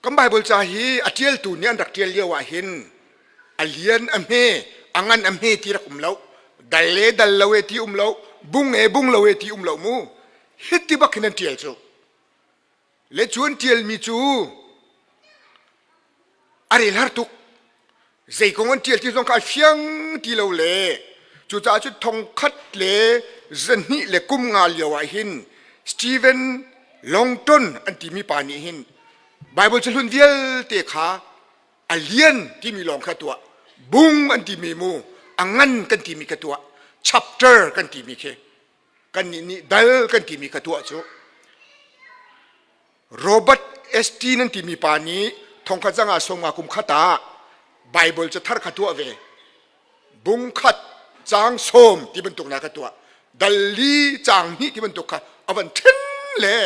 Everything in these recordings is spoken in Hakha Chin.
Kan Bible ca hi a ṭialtu nih an rak ṭial lio ah hin a lian a hme, a ngan a hme ti rak um lo. Dal le dal lo e ti um lo, bung e bung lo e ti um lo mu. Hiti bak hin an ṭial cu. Le cu an ṭialmi cu a rel har tuk. Zei kong an ṭial ti zong kha a fiang ti lo le cucaah cu thongkhat le zahnih le kum nga lio ah hin Stephen Longton an timi pa nih hin Bible cahlun vialte kha a lian timi lawng kha tuah bung an timi mu a ngan kan timi kha tuah chapter kan timi khi kannih nih dal kan timi kha tuah cu Robert St nan timi pa nih thongkhat zanga sawmnga kum khat ah Bible ca thar kha tuah ve bung khat caang sawm ti bantuk na ka tuah dal li caang hnih ti bantuk kha a van ṭhen le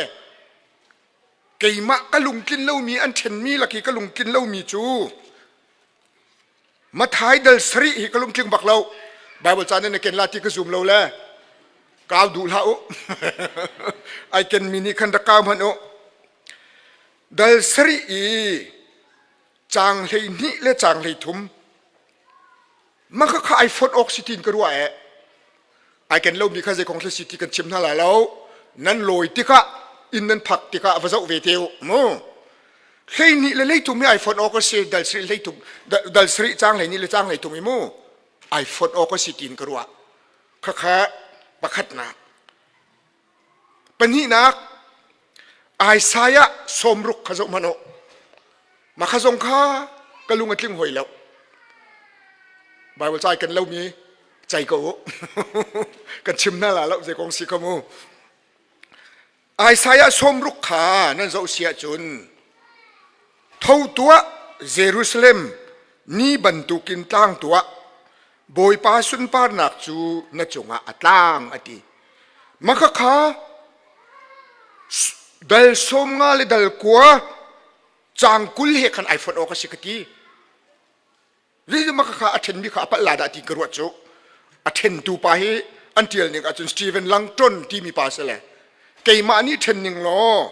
keimah ka lungtlin lomi an ṭhenmi laki ka lungtlin lomi cu Mathai dal sarih hi ka lungtling bak lo. Bible ca nan ken la ti ka zum lo le kau duh hlah u. Ai ken mi nih khan rak kau hmanh u. Dal sarih i caang 12 le caang 13 maka kha ai fonh awk si tin ka ruah eh. Ai ken lomi kha zei kong si ti kan chim hna lai lo. Nan lawi tikah inn nan phak tikah va zoh ve te u mu. 12 le 13 hi ai fonh awk a si dal sarih 13 dal sarih caang 12 le caang 13 i mu ai fonh awk a si tiin ka ruah. Khakha pakhatnak. Pahnihnak Isaiah sawmruk kha zoh hmanh u. Mah kha zong kha ka lung a tling hoi lo. Bible cai kan lomi cai ko u. kan chim hna la lo zei kong si kha mu. Isaiah sawmruk kha nan zoh si ahcun tho tuah Jerusalem ni bantukin tlang tuah Bawipa sunparnak cu na cungah a tlang a ti. Maka kha dal 50 le dal kua caang 20 he khan ai fonh awk a si ka ti. Zeizong kha a ṭhenmi kha a palh la dah ti ka ruat cu. A ṭhentu pa hi an ṭial ning ahcun Stephen Langton timi pa si le keimah nih ṭhen ning law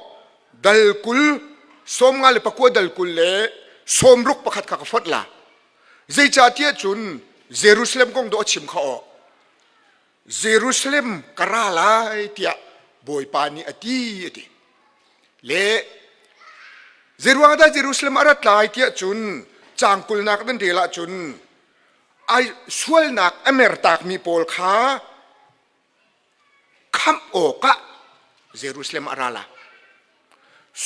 dal 20 49 dal 20 le 60 pakhat kha ka fonh la. Zeicahtiah cun Jerusalem kong dawh a chim kha aw. Jerusalem ka ra lai tiah Bawipa nih a ti a ti. Le zeiruang dah Jerusalem a rat lai tiah cun caang kulnak nan rel ahcun ai sualnak a mertakmi pawl kha khamh awkah Jerusalem a ra la.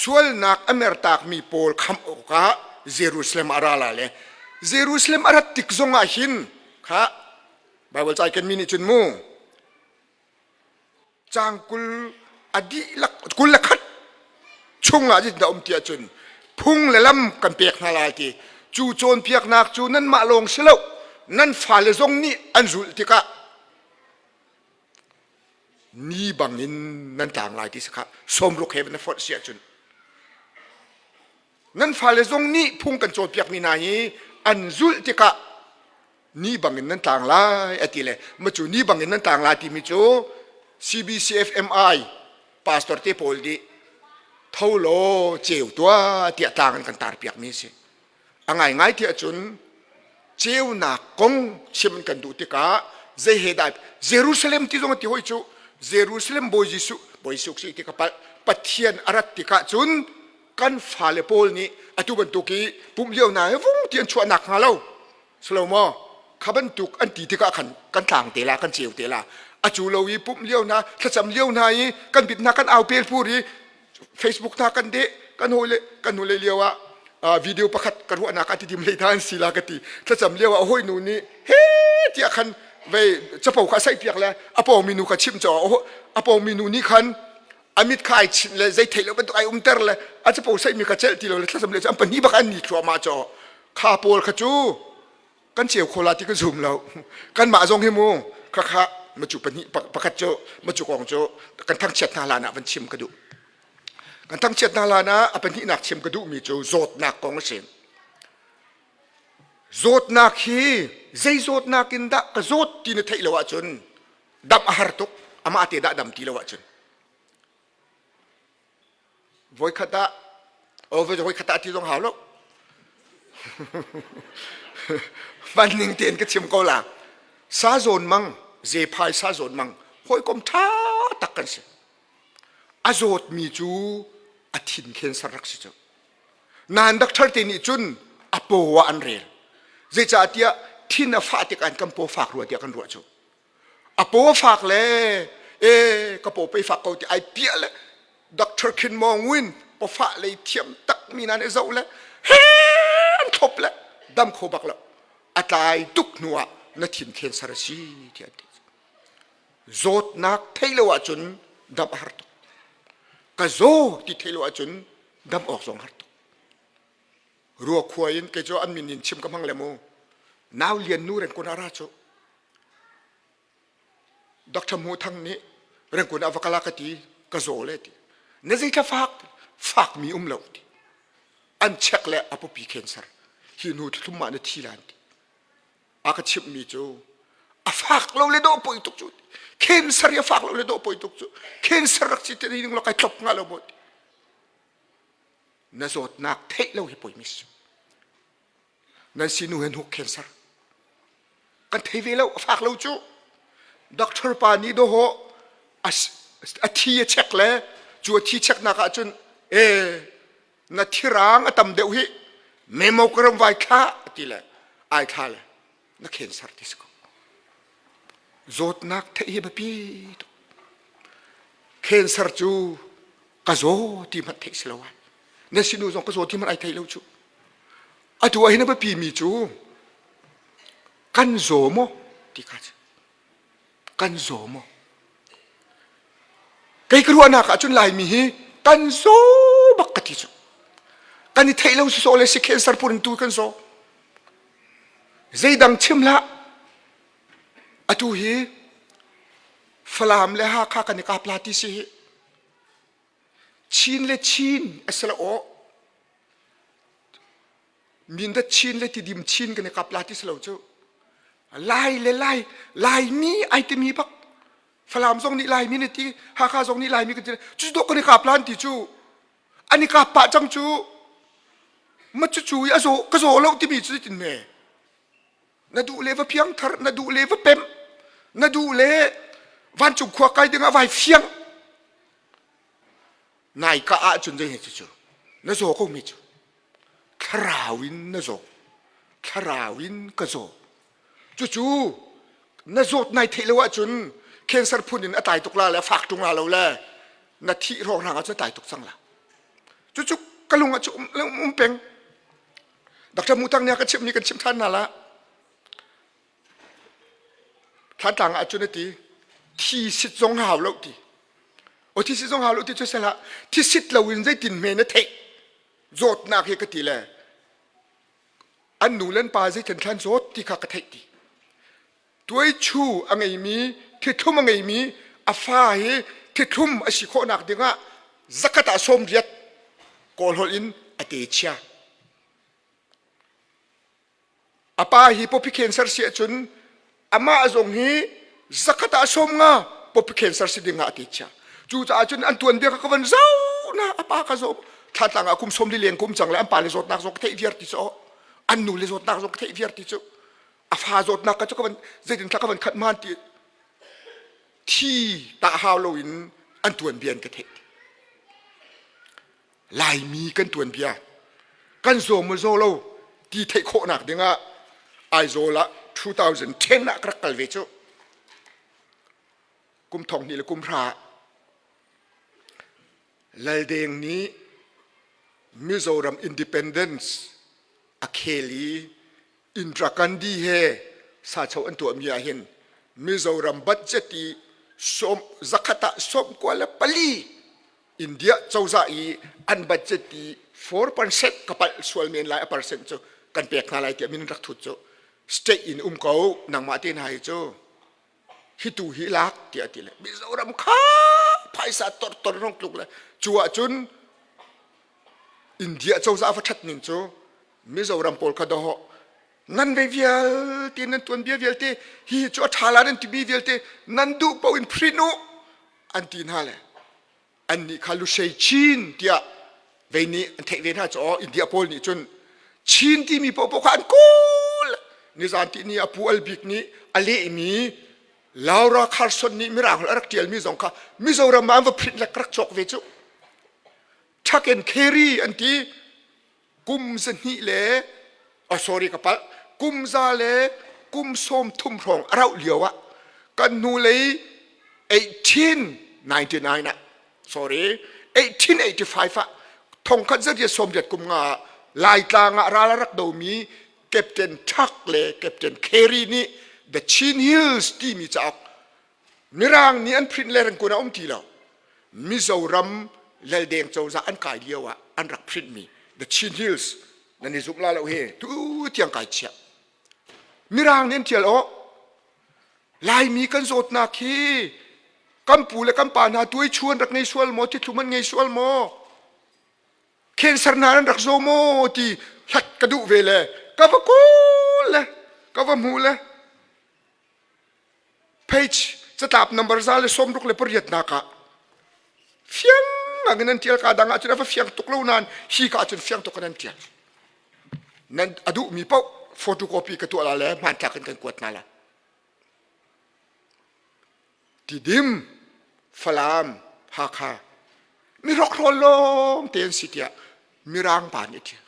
Sualnak a mertakmi pawl khamh awkah Jerusalem a ra la le Jerusalem a rat tik zongah hin kha Baibal ca kenmi nih cun mu caang 20 a dihlak 21 chungah zeitindah um ti ahcun phung le lam kan pek hna lai ti cu cawnpiaknak cu nanmah lawng si lo nan fale zong nih an zulh tikah ni bangin nan tlang lai ti si kha 60 he na fonh si ahcun nan fale zong nih phung kan cawnpiakmi hna hi an zulh tikah ni bangin nan tlang lai a ti le ma cu ni bangin nan tlang lai timi cu CBCFMI pastor te pawl nih tho law ceu tuah tiah tlang an kan tar piak mi si a ngai ngai tiah cun ceunak kong chim kan duh tikah zei he dah Jerusalem ti zong ti hoi cu Jerusalem Bawi Jesuh Bawi Jesuh si ti ka palh Pathian a rat tikah cun kan fale pawl nih atu bantuk i pumh lio hna he vung ti an chuah nak hnga lo silo maw kha bantuk an ti tikah khan kan tlang te la kan ceu te la a cu lo i pumh lio hna thlacam lio hna i kan bit hna kan au pel pur i Facebook hna kan deh kan hawi le kan hnu le lio ah video pakhat ka ruahnak a ti dim hlei hna an si la ka ti thlacam lio ah hawi nu nih he tiah khan vei capo kha sai piak le a pawng nu kha chim cho a pawng mi nu nih khan a mit kha ai chinh le zei theih lo bantuk ai umter le a capo saihmi kha celh ti lo le thlacam le cu an pahnih bak an ni thluahmah caw kha pawl kha cu kan ceu kho la ti ka zum lo kanmah zong hi mu kha kha macu pahnih pakhat cu macu kong cu kan thangchiat hna hlan ah van chim ka duh kan thangchiat hna hlan ah a pahnihnak chim ka duhmi cu zawtnak kong a si zawtnak hi zei zawtnak in dah ka zawt ti na theih lo ahcun dam a har tuk amah te dah dam ti lo ahcun voikhat ah. O va hoi khata ti zong hau lo. Van ning tein ka chim ko la. Sa zawn mang, zephai sa zawn mang, hawikom ṭha tak kan si. A zawtmi cu a thin cancer rak si cu. Nain doctor te nih cun a paw ah an rel. Zeicahtiah thin a fah tikah kan paw fak rua tiah kan ruah cu. A paw fak le e ka paw pei fak ko ti ai piah le Dr. Khin Maw Win pawfah lei thiam tak mi na nih zoh le he an thlop le dam kho bak lo. A tlai tuk hnu ah na thin cancer a si tiah an ti. Zawtnak theih lo ahcun dam a har tuk. Ka zaw ti theih lo ahcun dam awk zong har tuk. Ruakhua in kei cu an min in chim ka hmang le mu. Nau lian nu rengkun a ra cu. Dr. Mu Thang nih rengkun ah va kala ka ti ka zaw le ti. Na zeithla fak fak mi um lo ti. An check le a pupi cancer. Hi hnu thlum ma na thi lan ti. A ka chimhmi cu a fak lo le dawh poi tuk cu cancer i a fak lo le dawh poi tuk cu cancer rak si te ding lo kai tlop nga lo maw na zawtnak theih lo hi poi mi si nan sinu he hnuk cancer kan thei ve lo a fak lo cu doctor pa nih dawh a thi a check le cu a thi check nak ah cun e na thirang a tam deuh hi mammogram vai thla ti le ai thla le na cancer ti si ko zawtnak theih hi biapi tuk cancer cu ka zaw ti hmanh theih si lo ai na sinu zong ka zaw ti hmanh ai thei lo cu atu ah hin a biapi mi cu kan zaw maw ti kha cu kan zaw maw kei ka ruahnak ah cun laimi hi kan zaw bak ka ti cu kan i theih lo sawsawh le si cancer phun tu kan zaw zeidang chim hlah atu hi Falam le Hakha kan i kap la ti si hi Chin le Chin a si lo aw Mindat Chin le Tidim Chin kan i kap la ti si lo cu. Lai le Lai, Laimi ai timi bak. Falam zong nih Laimi na ti, Hakha zong nih Laimi kan ti. Cu dawh kan i kap lan ti cu. An i kap pah cang cu. Ma cu cu i a zaw, ka zaw lo timi cu tin me. Na duh le va piang thar, na duh le va pem, na duh le vancung khua kai ding ah vai fiang. Nai ka ah cun zei he cu cu. Na zaw ko mi cu. Thlarau in na zaw. Thlarau in ka zaw. Cucu na zawt nai theih lo ahcun cancer phun in a tlai tuk la le a fak ṭung la lo le na thih hrawnghrang ahcun a tlai tuk cang la. Cucu ka lung ah cu um, um peng. Dr. Mutang nih a ka chimhmi kan chimh ṭhan hna la. Thantlang ahcun a ti thi sit zong hau lo ti. O thi sit zong hau lo ti cu sehlah thi sit lo in zeitin hme na theih zawtnak hi ka ti le an nu le an pa zeitin thlan zawt ti kha ka theih ti. Tuaichu a ngeimi thithlum a ngeimi a fa hi thithlum a si khawhnak dingah zakhat ah 80 kawl holh in a te chia. A pa hi pawpi cancer si ahcun amah zong hi zakhat ah 50 pawpi cancer si ding ah a ti chia. Cucaah cun an tuanbia kha ka van zoh na a pa ka zoh thlatlang ah kum 40 leng kum cang le an pa le zawtnak zong ka theih viar ti cu an nu le zawtnak zong ka theih viar ti cu a fa zawtnak ka cu ka van zeitin thla ka van khat man ti thi tah hau loin an tuanbia an ka theih. Laimi kan tuanbia kan zaw maw zaw lo ti theih khawhnak dingah Aizawl ah 2010 ah ka rak kal ve cu. Kum thong hnih le kum hra ah Laldeng nih Mizoram independence a khel i Indira Gandhi he sacho an tuahmi ah hin Mizoram budget i sawm zakhat ah 94 India cozah i an budget i 4% ka palh sual men lai a percent cu kan pek hna lai tiah min rak thut cu state in um ko nangmah te hna hi cu hi tu hi lak tiah ti le Mizoram kha phaisa tor tor rong tluk le cu ahcun India cozah va that ning cu Mizoram pawl kha doh nan ve vialte nan tuanbia vialte hi cu a ṭha la nan timi vialte nan duh paoh in print u an ti hna le annih kha Lushei Chin tiah. Vei nih an theih ve hna cu India pawl nih cun Chin timi paohpaoh kha an kawl. Nizan ti ni a pu Al Bik nih a lehmi Laura Carson nih mirang holh a rak ṭialmi zong kha Mizoram ah an va print le ka rak cawk ve cu. Tuck and carry an ti. Kum zahnih le oh sorry ka palh kum za le kum sawm thum hrawng a rauh lio ah kan hnulei 1899 ah sorry 1885 ah thongkhat zariat sawmriat kum nga ah Laitlang ah ral a rak domi Captain Tuck le Captain Carey nih The Chin Hills timi cauk Mirang nih an print le Rangoon ah um ti lo. Mizoram Leldeng cozah an kai lio ah an rak print mi The Chin Hills nan i zumh la lo hi tu tiang kai chiah. Mirang nih an tial aw Laimi kan zawtnak hi kan pu le kan pa hna tuai chuan rak ngei sual maw thithlum an ngei sual maw cancer hna nan rak zaw maw ti hlat ka duh ve le ka va kawl le ka va hmu le Page catlap number 168 ah fiang ngangin an ṭial ka dang ahcun a va fiang tuk lo nain hi ka ahcun fiang tuk in an ṭial. Nan a duhmi paoh photocopy ka tuah la le hmanthlak in kan kuat hna la. Tidim, Falam, Hakha, mi hrokhrawl lawng te an si tiah Mirang pa nih a ṭial.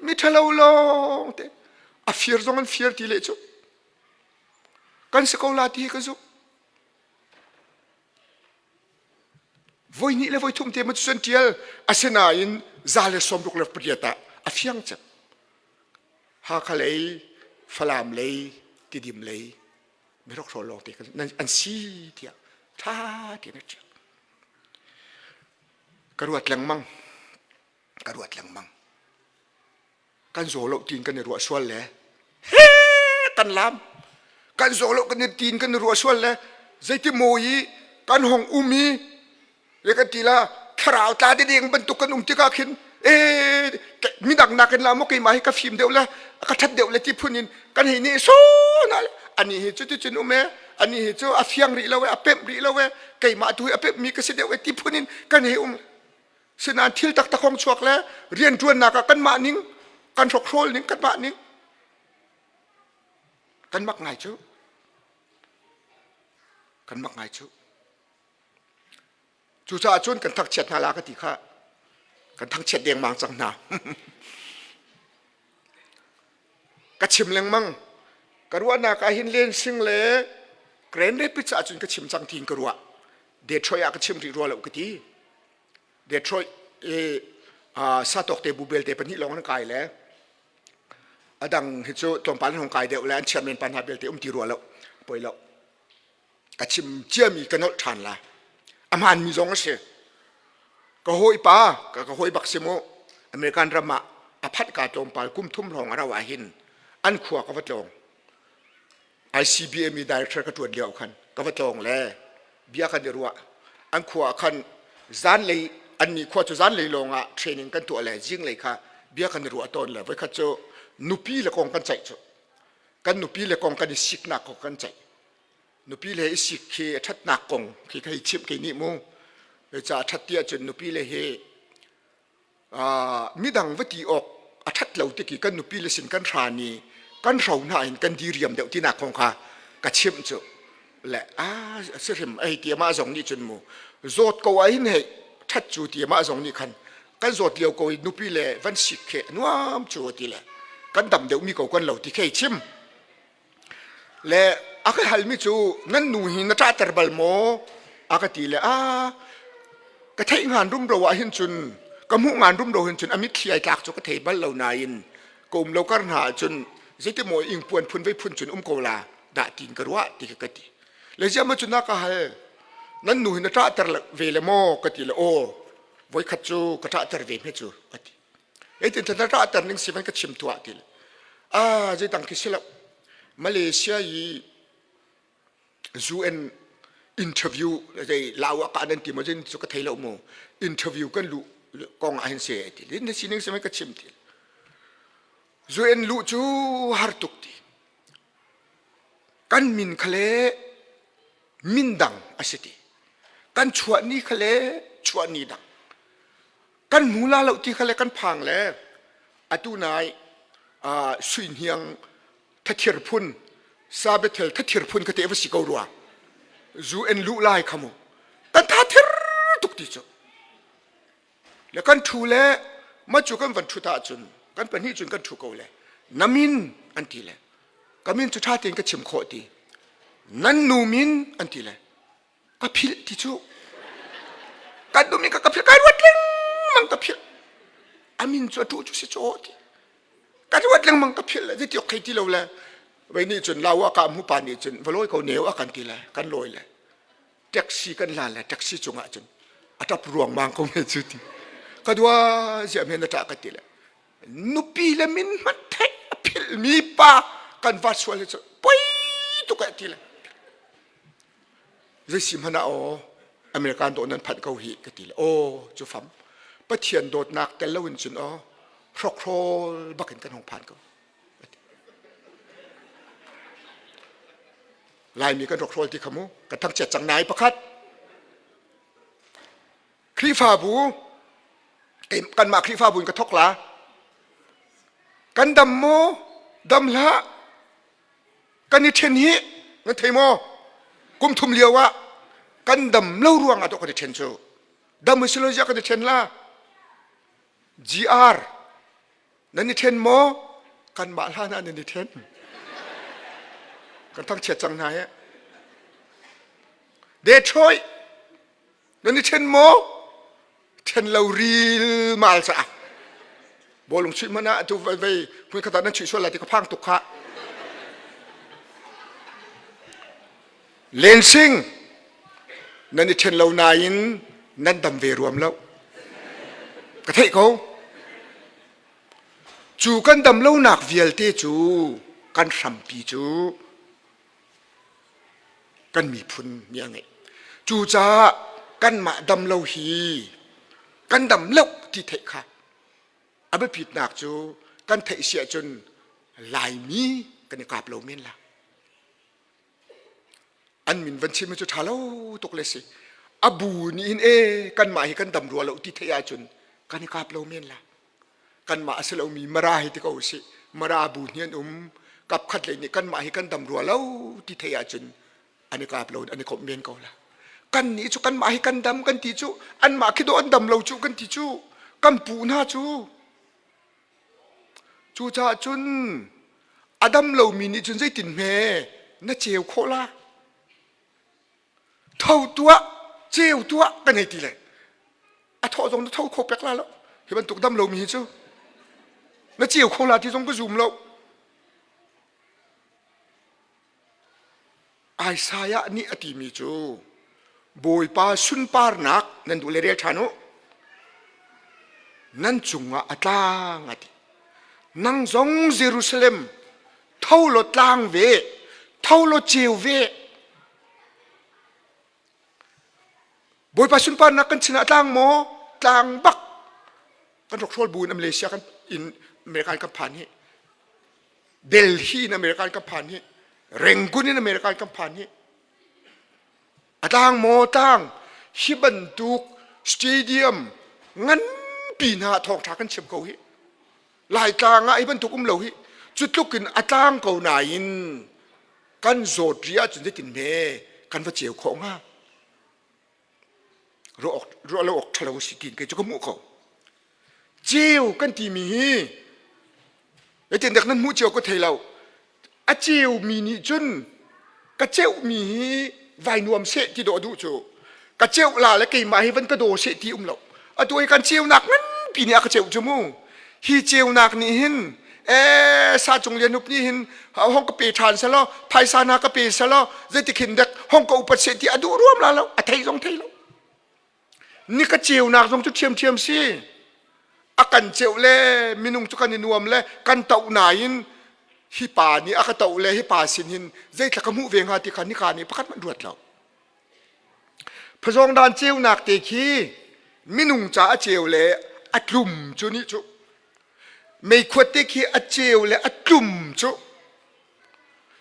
Mi ṭhalo lawng te a fir zong an fir ti leh cu kan si ko la ti hi ka zumh. Voi hnih le voi thum te ma cu an ṭial asinain 168 ah a fiang cem. Hakha lei, Falam lei, Tidim lei mihrokhrol lawng te an si tiah ṭha tein a ṭial. Ka ruat lengmang. Ka ruat lengmang. Kan zaw lo tiin kan i ruah sual le he kan lam kan zaw lo kan i tiin kan i ruah sual le zeiti maw i kan hong um i le kan ti la thlarau tla ding bantuk kan um tikah khin e midang nakin la maw keimah hi ka fim deuh le ka ṭhat deuh le ti phun in kan hei nih so na ani hi cu ti cun um e ani hi cu a fiang rih lo e a pemh rih lo e keimah tu hi a pemh mi ka si deuh e ti phun in kan hei um Sinain thil taktak hong chuak le rianṭuannak ah kanmah ning kan hrokhrawl ning kanmah ning kan mak ngai cu kan mak ngai cu cucaah cun kan thangchiat hna la ka ti kha kan thangchiat dengmang cang hna ka chim lengmang ka ruahnak ah hin Lensing le Grand Rapids ah cun ka chim cang tiin ka ruah Detroit ah ka chim rih rua lo ka ti Detroit i satok te bu belte pahnih lawng an kai le a dang hi cu tlawmpal an hung kai deuh le an chairman pa hna belte um ti rua lo poi lo ka chim ciami ka nolh ṭhan la a hmaanmi zong a si ka hawipa ka ka hawi bak si mu American ram ah a phanh ka tlawmpal kum thum hrawng a rau ah hin an khua ka va tlawng ICBM i director ka ṭuan lio khan ka va tlawng le bia kan i ruah an khua ah khan zanlei annih khua cu zanlei lawng ah training kan tuah le zinglei kha bia kan i ruah tawn le voikhat cu nupi le kong kan ceih cu kan nupi le kong kan i siknak kong kan ceih nupi le i sik khi a ṭhatnak kong khi ka hei chimh kei nih mu ca ṭhat ti ahcun nupi le hi midang va ti awk a ṭhat lo tik i kan nupi le sin kan hran i kan hro hna in kan diriam deuh tinak kong kha ka chimh cu le a si hrim ei ti amah zong nih cun mu zawt ko ah hin hei ṭhat cu ti amah zong nih khan kan zawt lio ko i nupi le van sik khi nuam cu ti le kan dam deuh mi ko kan lo ti khi chim Le a ka halmi cu nan nu hi na ṭahter bal maw? A ka ti le a ka theih ngan rumro ah hin cun ka hmuh ngan rumro hin cun a mitthli ai tlak cu ka thei bal lo nain ka um lo kar hna ahcun zeitimaw ingpuan phun vei phun cun um ko la dah tiin ka ruah ti ka ka ti. Le ziah maw cu na ka hal nan nu hi na ṭahter ve le maw ka ti le aw voikhat cu ka ṭahter ve hme cu ka ti. Eitin na ṭahter ning si van ka chim tuah ti le ah zeidang khi si lo Malaysia i UN interview zei lau ah ka nan ti maw zin cu ka thei lo mu interview kan luh kong ah hin se ti na sining si ka chim ti UN luh cu har tuk ti kan min khale min dang a si ti kan chuah ni khale chuah ni dang. Kan hmu la lo ti kha le kan phang le atu nai sui hniang thathir phun sabethel thathir phun ka te va si ko rua zu en lu lai kha mu kan tha thir tuk ti cu le kan thu le ma cu kan van thut ahcun kan pahnih cun kan thu ko le na min an ti le ka min cu tha tein ka chim khawh ti nan nu min an ti le ka philh ti cu kan nu min ka ka philh kai ruat lengmang ka philh a min cu a tu cu si caw ti ka ruat lengmang ka philh le zeiti ok thei ti lo le vei nih cun lau a ka mu pa nih cun va lawi ko neu a kan ti le kan lawi le taxi kan la le taxi cungah cun a tap ruangmang ko me cu ti ka dua zia men na ṭah ka ti le nupi le min hmanh theih a philh mi pa kan va sual hi cu poi tuk eh ti le zei si hmanh ah aw American dawh nan phanh ko hi ka ti le aw cu fam Pathian dawtnak tel lo in cun aw hrokhrawl bakin kan hong phan ko Laimi kan rokhrawl ti kha mu kan thangchiat cang nai pakhat Khrihfabu kanmah Khrihfabu in ka thok la kan dam maw dam hlah kan i ṭhen hi nan thei maw kum thum lio ah kan dam lo ruang ah kan i ṭhen cu dam si lo ziah kan i ṭhen la GR Nan i ṭhen maw? Kanmah hlan ah nan i ṭhen. Kan thangchiat cang hna he. Detroit, nan i ṭhen maw? Ṭhen lo ril mal caah. Bawlung chuih hmanh ah atu vei hmun khat ah nan chuih sual lai ti ka phang tuk khah. Lensing, nan i ṭhen lo nain nan dam ve ruam lo. Ka theih ko. Cu kan dam lonak vialte cu kan hrampi cu kan miphun nih a ngeih. Cucaah kanmah dam lo hi kan dam lo ti theih kha a biapitnak cu kan theih si ahcun Laimi kan i kap lo men la. An min van chim cu ṭha lo tuk le si. A bu nih hin e kanmah hi kan dam rua lo ti theih ahcun kan i kap lo men la. Kanmah a si lomi Mara hi ti ko usih. Mara bu hni an um. Kap khat lei nih kanmah hi kan dam rua lo ti theih ahcun an i kap lo an i komh men ko la. Kan nih cu kanmah hi kan dam kan ti cu anmah khi dawh an dam lo cu kan ti cu kan pu hna cu Cucaah cun a dam lomi nih cun zeitin hme na ceu khawh la? Tho tuah, ceu tuah kan hei ti le a thawh zong na tho kho pek la lo. Hi bantuk dam lomi hi cu na ceu kho la ti zong ka zum lo. Isaiah nih a timi cu Bawipa sunparnak nan duh le rel ṭhan u. Nan cungah a tlang a ti. Nang zong Jerusalem tho law tlang ve, tho law ceu ve. Bawipa sunparnak kan sinah a tlang maw? Tlang bak. Kan rokhrawl bu in Malaysia kan in American kan phan hi. Delhi in American kan phan hi Rangoon in American kan phan hi a tlang maw tlang hi bantuk stadium nganpi hna thawngtha kan chim ko hi Laitlang ah hi bantuk um lo hi cu tluk in a tlang ko nain kan zawt ri ahcun zeitin hme kan va ceu khawh hnga Ruah lo awk ṭhalo si tiin kei cu ka hmuh ko. Ceu kan timi hi zeitindah nan hmuh cio ka thei lo. A ceumi nih cun ka ceuhmi hi vai nuam seh ti dawh duh cu. Ka ceuh la le keimah hi van ka daw seh ti um lo. Atu hi kan ceunak nganpi nih a ka ceuh cu mu. Hi ceunak nih hin ee sa cung lian up nih hin hong ka pe ṭhan selaw phaisa na ka pe selaw zeitikhin dek hong ka upat seh ti a duh ruam la lo a thei zong thei lo ni ka ceunak zong cu ṭhiamṭhiam si a kan ceuh le minung cu kan i nuam le kan toh nain hi pa nih a ka toh le hi pa sin hin zeithla ka hmuh ve hnga ti kha nika nih pakhat hmanh ruat lo Phazawngdan ceunak te khi minung ca a ceu le a tlum cu nih cu meikhuat te khi a ceu le a tlum cu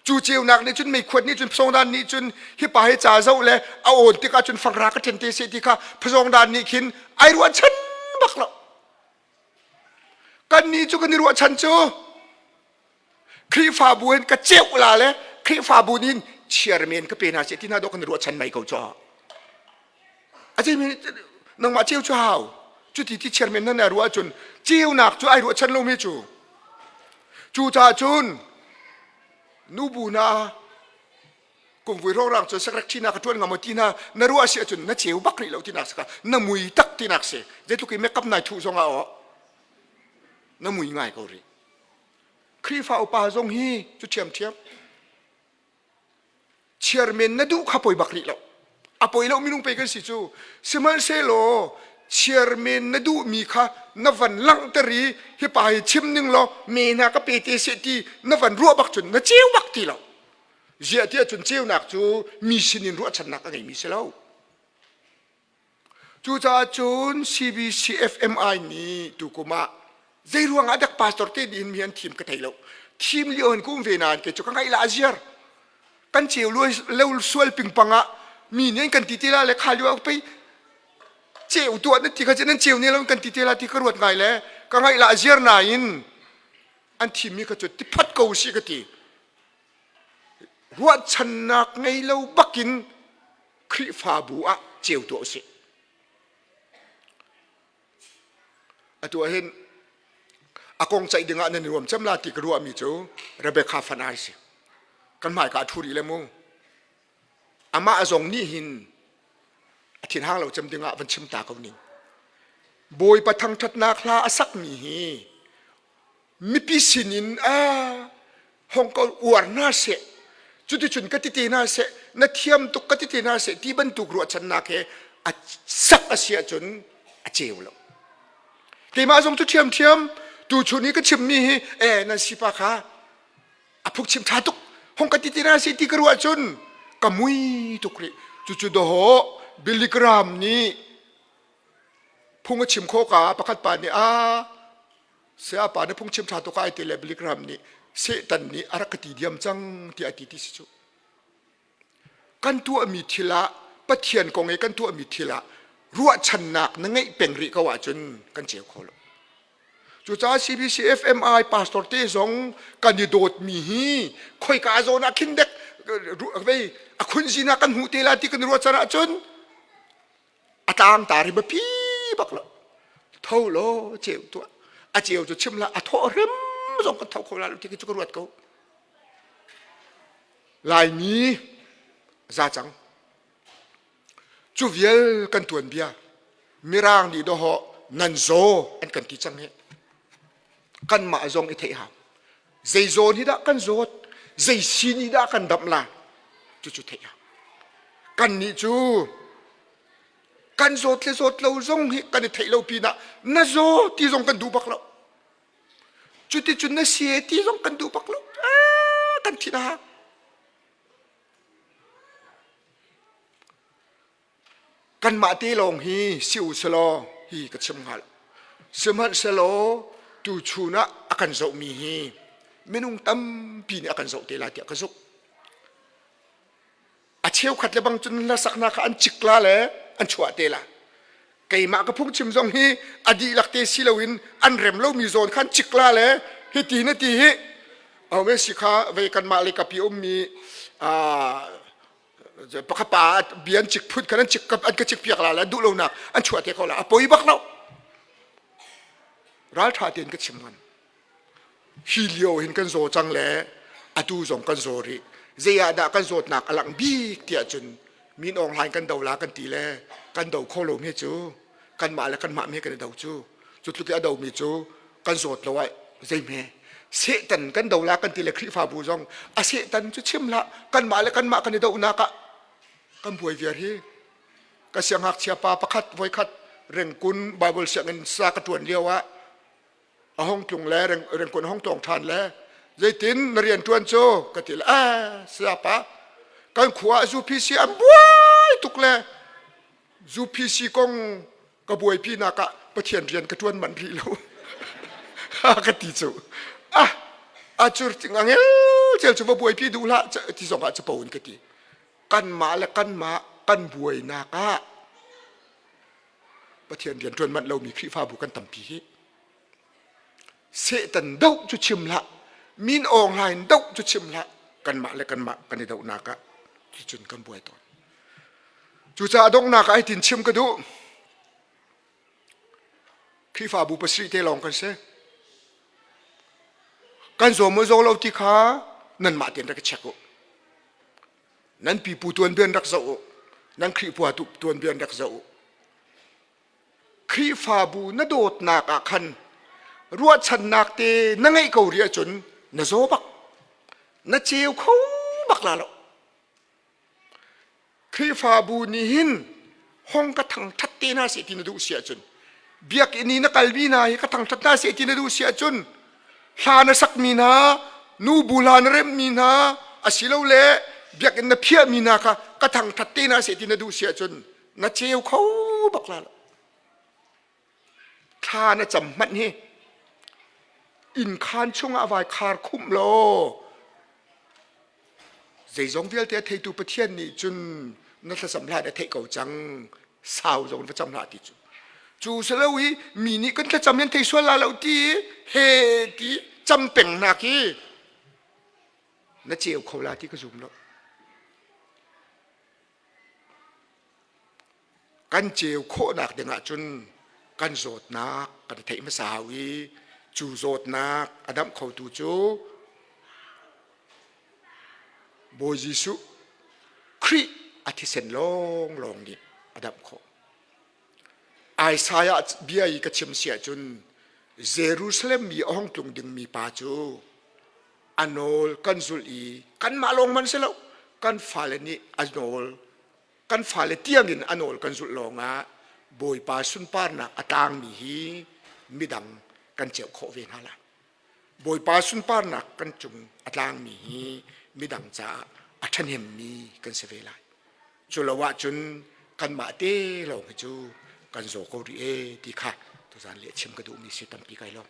cu ceunak nih cun meikhuat nih cun phazawngdan nih cun hi pa hi ca zoh le a awn tikah cun fangra ka ṭhen te seh ti kha phazawngdan nih khin ai ruahchan bak lo. Kannih cu kan i ruahchan cu Khrihfabu in ka ceuh la le Khrihfabu nih chairman ka pe hna seh ti hna dawh kan i ruahchan mai ko cu. A cimi nangmah ceu cu hau. Cuti ti chairman nan ai ruah ahcun ceunak cu ai ruahchan lomi cu. Cucaah cun nubu na kumvui rongrang cun secretary na ka ṭuan ngam ti na na ruah si ahcun na ceu bak rih lo tinak si na mui tak tinak si zeitluk i makeup nai thuh zong ah aw na mui ngai ko rih Khrihfa upa zong hi cu ṭhiamṭhiam chairman na duh kha poi bak rih lo a poi lo minung pe kan si cu sihmanhsehlaw chairman na duhmi kha na van langhter i hi pa hi chim ning law me hna ka pe te seh ti na van ruah bak cun na ceu bak ti lo ziah tiah cun ceunak cu mi sinin ruahchannak a ngeimi si lo Cucaah cun CBCFMI nih tukum ah zei ruang ah dak pastor te nih mi an thim ka thei lo. Thim lio in ka um ve nain kei cu ka ngaih la a ziar. Kan ceu lo sual pingpang ah mi nih an kan ti te la le kha lio ah pei ceu tuah na ti kha nan ceu ne lo kan ti te la ti ka ruat ngai le ka ngaih la a ziar nain an thimmi kha cu ti phat ko si ka ti. Ruahchannak ngei lo bakin Khrihfabu ah ceu tuah usih. Atu ah hin a kong ceih dingah nan i ruam cem la ti ka ruahmi cu Rebecca Fanai si. Kan hmaika a ṭhu rih le mu. Amah zong nih hin a thinhang lo cem dingah van chim ta ko ning. Bawipa thangṭhatnak hla a sakmi hi mipi sinin a hong ko uar hna seh cuticun ka ti te hna seh na thiam tuk ka ti te hna seh ti bantuk ruahchannak he a sak a si ahcun a ceu lo keimah zong cu ṭhiamṭhiam tuchun i ka chimmi hi e nan sipa kha a phukchim ṭha tuk hong ka ti te hna seh ti ka ruah cun ka mui tuk rih cucu dawh Billy Graham nih phung a chim khawh ka pakhat pa nih a Sayapa na phungchim ṭha tuk ai ti le Billy Graham nih Satan nih a rak ka ti diam cang tiah a ti ti si cu. Kan tuahmi thil ah Pathian kong i kan tuahmi thil ah ruahchannak na ngeih peng rih ko ahcun kan ceu kho lo. Cucaah CBC FMI pastor te zong kan i dawtmi hi khoika zawn ah khin dek vei a khunzin ah kan hmuh te la ti kan ruahchan ahcun a tlangtar hi biapi bak lo tho law ceu tuah a ceu cu chim la a thawh hrim zong kan tho kho la lo ti cu ka ruat ko laimi za cang cu vial kan tuan bia mirang nih dawhawh nan zaw an kan ti cang hi kanmah zong i theih hau zei zawn hi dah kan zawt zei sini dah kan damh la cucu theih hau kannih cu kan zawt le zawt lo zong hi kan i theih lo pinah na zaw ti zong kan duh bak lo cuticun na si ti zong kan duh bak lo kan thin a hang Kanmah te lawng hi si u selaw hi ka chim hnga lo. Sihmanhsehlaw tuchun ah a kan zohmi hi minung tampi nih a kan zoh te lai tiah ka zumh. A cheukhat le bang cun hlasaknak kha an cik la le an chuah te la. Keimah ka phungchim zong hi a dihlak te si loin an rem lomi zawn khan cik la le hiti na ti hi ome si kha vei kanmah le kapi ummi pakhat pa bia an cik phut khan an cik an ka cik piak la le duh lonak an chuah te ko la a poi bak lo raltha tein ka chim ngan hi lio hin kan zaw cang le atu zong kan zaw rih zei ah dah kan zawtnak a langh bik tiah cun min awng hlain kan do la kan ti le kan do kho lo mi cu kanmah le kanmah me kan i do cu cu tluk i a do mi cu kan zawt lo ai zeihme Satan kan do la kan ti le Khrihfabu zong a Satan cu chim hlah kanmah le kanmah kan i dohnak ah kan buai viar hi ka siangngakchia pa pakhat voikhat rengkun Bible sianginn sa ka ṭuan lio ah a hong tlung le rengkun hong tlawng ṭhan le zeitin na rian ṭuan cu ka ti le ah sayapa kan khua ah UPC an buai tuk le UPC kong ka buaipi nak ah Pathian rian ka ṭuan manh rih lo ka ti cu ah a cur angel cel cu va buaipi duh hlah ti zong ah capo in ka ti kanmah le kanmah kan buainak ah Pathian rian ṭuan manh lomi Khrihfabu kan tampi hi. Satan doh cu chim hlah, min awng hlain doh cu chim hlah, kanmah le kanmah kan i dohnak ah ticun kan buai tawn. Cucaah donghnak ah hitin chim ka duh. Khrihfabu pasarih te lawng kan si. Kan zaw maw zaw lo ti kha nanmah tein rak i check u. Nan pipu tuanbia rak zoh u. Nan Khrihfa tuanbia rak zoh u. Khrihfabu na dawtnak ah khan ruahchannak te na ngeih ko rih ahcun na zaw bak. Na ceu kho bak la lo. Khrihfabu nih hin hong ka thangṭhat te hna seh ti na duh si ahcun biakinn i na kalmi hna hi ka thangṭhat hna seh ti na duh si ahcun hla na sakmi hna nubu hla na remhmi hna asilole biakinn na phiahmi hna kha ka thangṭhat te hna seh ti na duh si ahcun na ceu kho bak la lo. Thla na cam hmanh hi innkhaan chungah vai khar khumh law zeizong vialte a theitu Pathian nih cun na thlacam hlan a theih ko cang sau zong va cam hlah ti cu cu si lo i mi nih kan thlacam nan thei sual la lo ti he ti cam peng nak hi na ceu kho la ti ka zum lo Kan ceu khawhnak ding ahcun kan zawtnak kan i theih hmasa hau i cu zawtnak a damh khotu cu Bawi Jesuh Khrih a thisen lawnglawng nih a damh khawh. Isaiah bia i ka chim si ahcun Jerusalem mi a hong tlung dingmi pa cu a nawl kan zulh i kanmah lawng man si lo kan fale nih a nawl kan fale tiangin a nawl kan zulh lawngah Bawipa sunparnak a tlangmi hi midang kan ceuh khawh ve hna lai. Bawipa sunparnak kan cung a tlangmi hi midang caah a ṭhahnemmi kan si ve lai. Cu lo ahcun kanmah te lawng hi cu kan zaw ko rih e ti kha tuzan le chim ka duhmi si tampi kai lawm.